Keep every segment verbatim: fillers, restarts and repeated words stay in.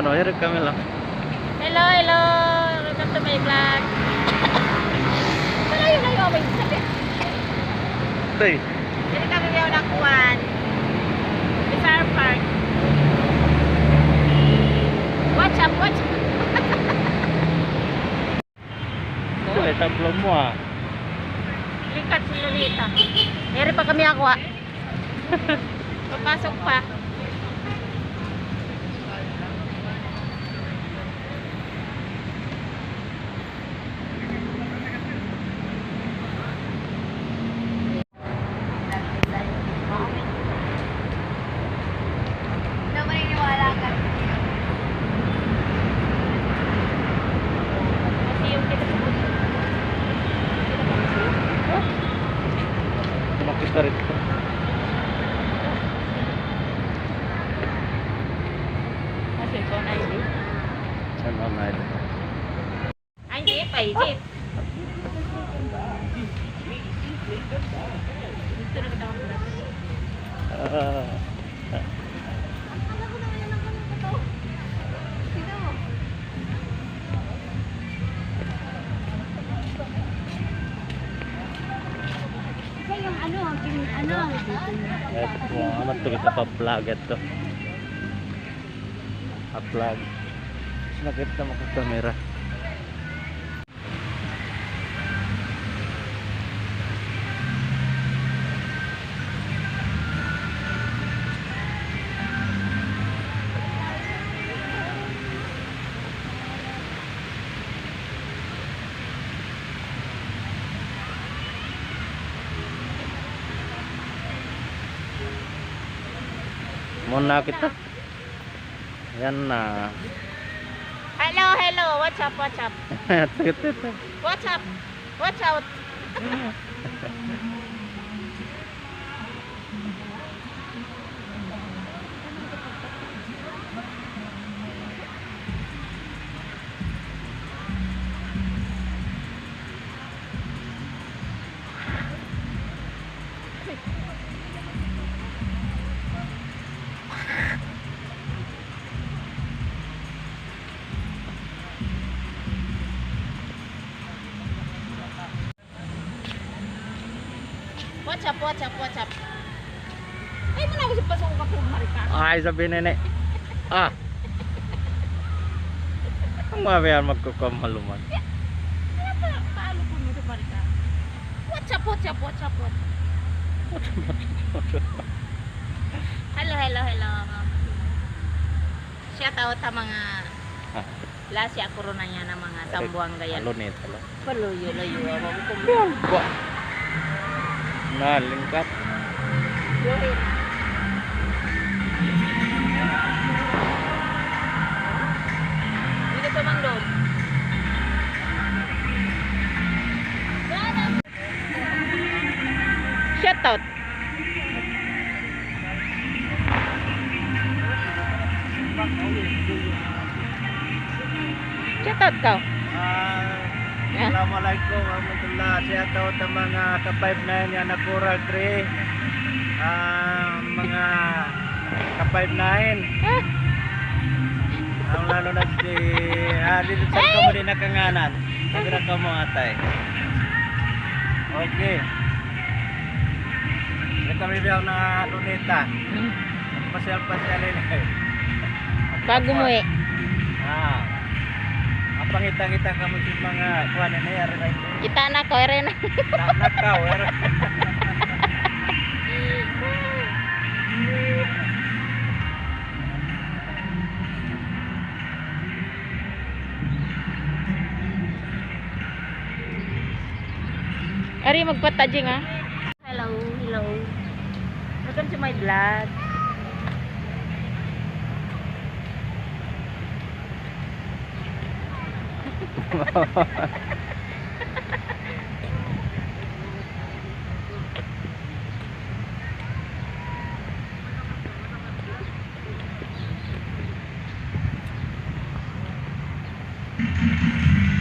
Ano, here kami lang. Hello, hello. Welcome to my vlog. Malayo-layo ako yung sabi. Tay. Diri kami yaw na kuwan. Bizarre Park. Watch up, watch up. Ito, eh, sa vlog mo, ah. Likat si Lolita. Diri pa kami ako, ah. Papasok pa. Makita rin. Kasi ikaw na, hindi. Ano na ito? Ay, hindi pa, hindi. Ah. Ito yung ano, ang pin-, ano, ang Eh, kung ano to, kita pa vlog ito. Upload. Nakita mo ka camera. Muna kita. Yan na. Hello, hello. What's up, what's up? Ito, ito, ito. What's up? Watch out. What's up, what's up, what's up? Ay, muna ako sa pasok ka po, Marika. Ay, sabi na ni. Ah. Ang mga biyan magkukuha maluman. Kaya, kaya pa, paano po mo sa Marika? What's up, what's up, what's up, what's up? Hello, hello, hello. Shout out sa mga Ah. Lasi ako ron na yan ang mga Sambuanga yan. Alo nito, alo. Paluyo-luyo ako. Yan, ba? Nalingkat. Yun. Dito sa Mandog. Shout out. Shout out kaw. Ah, assalamualaikum warahmatullah. Shout out sa mga ka five nine yan na Coral Tree. Ah, mga ka five nine. Ah. Ang lalo na si, ah, dito sa Ay! Kamu din nakanganan. Sabi na ka mo, atay. Okay. Ito kami biyaw na Luneta. Hmm. Pasyal-pasyal ini. Bago mo eh. Ah. Ang pangita-ngita ka mo sa mga kuwan na nangyari na ito. Kita na ko, ere na. Kita na ka, ere. Ari, magpatajing, ah. Hello, hello. Welcome to my vlog.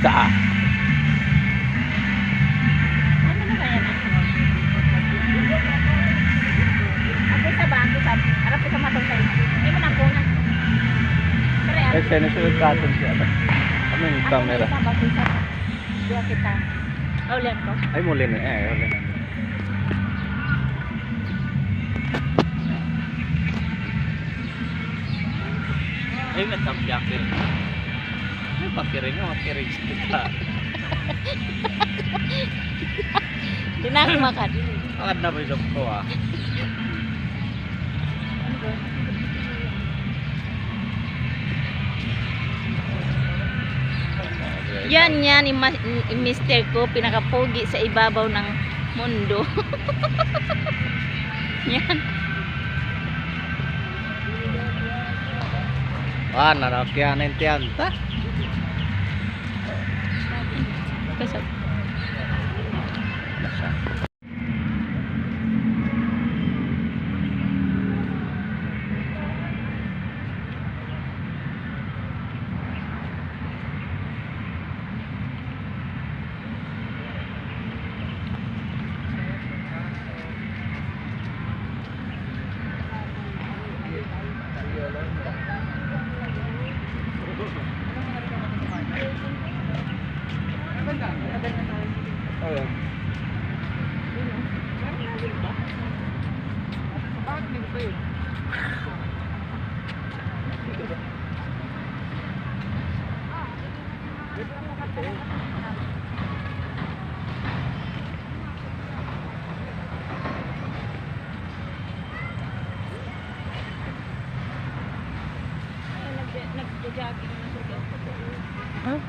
Sa? Ano na kaya na? Ako sa ba? Ako sa, harap ko sa matong tayo. Hindi mo na po na. Pero, Ay, Ini sudah kaatun siya. Ano yung camera? Isa, baka isa. Dua kita. Oh, lihat ko. Ay, muli na. Eh, muli na. Ay, may tampi apir. Ay, papiring nga, papiring kita. Di na ako makad. Makad na ba yung ko, ah? Yan, yan, yung mas-, yung mister ko, pinakapogi sa ibabaw ng mundo. Yan. Wah, narakian na yung tiyanta. Kasap. Nag-, nag-jogging na sila. Huh?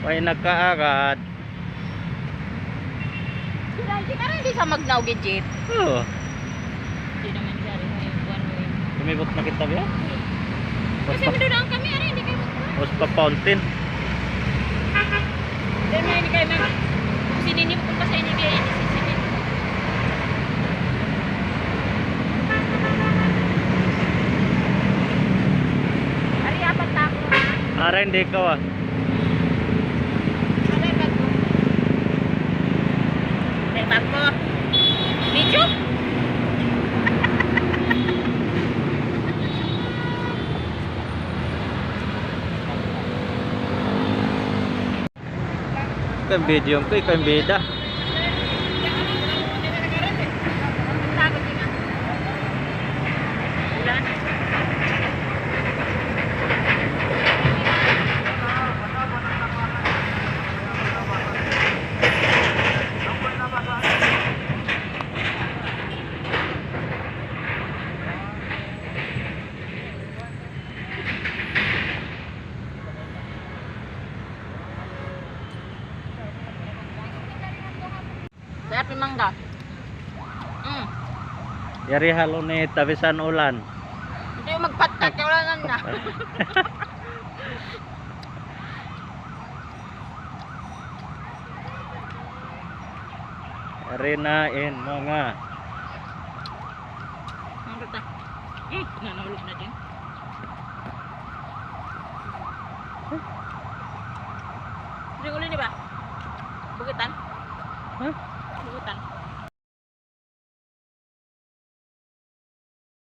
Way nakaagad. Di ka rin di sa magnaw, Gijit. Oo. Di naman siya rin yung one way. Lumibot na kita, biya? Kasi basta madudaan kami, ano, hindi kayo magkuha. Basta fountain. Then, may hindi kayo mag-, kung sinini mo, kung pa sa inyo, biya, hindi sisini. Ari, apat na ako, ha? Ara, hindi ikaw, ah. Ano yung bag mo? Ano yung bag mo? Medyo? Ikaw in video ku, ikaw in bida. Sarap yung mangga. Mm. Yari halo ni tabisan ulan. Hindi yung magpatak, kaya ulan na. Yari na in manga. Ang ganda. Hmm, nanahulog na din. Hindi uli, di ba? Bukitan? Ha? Bukitan.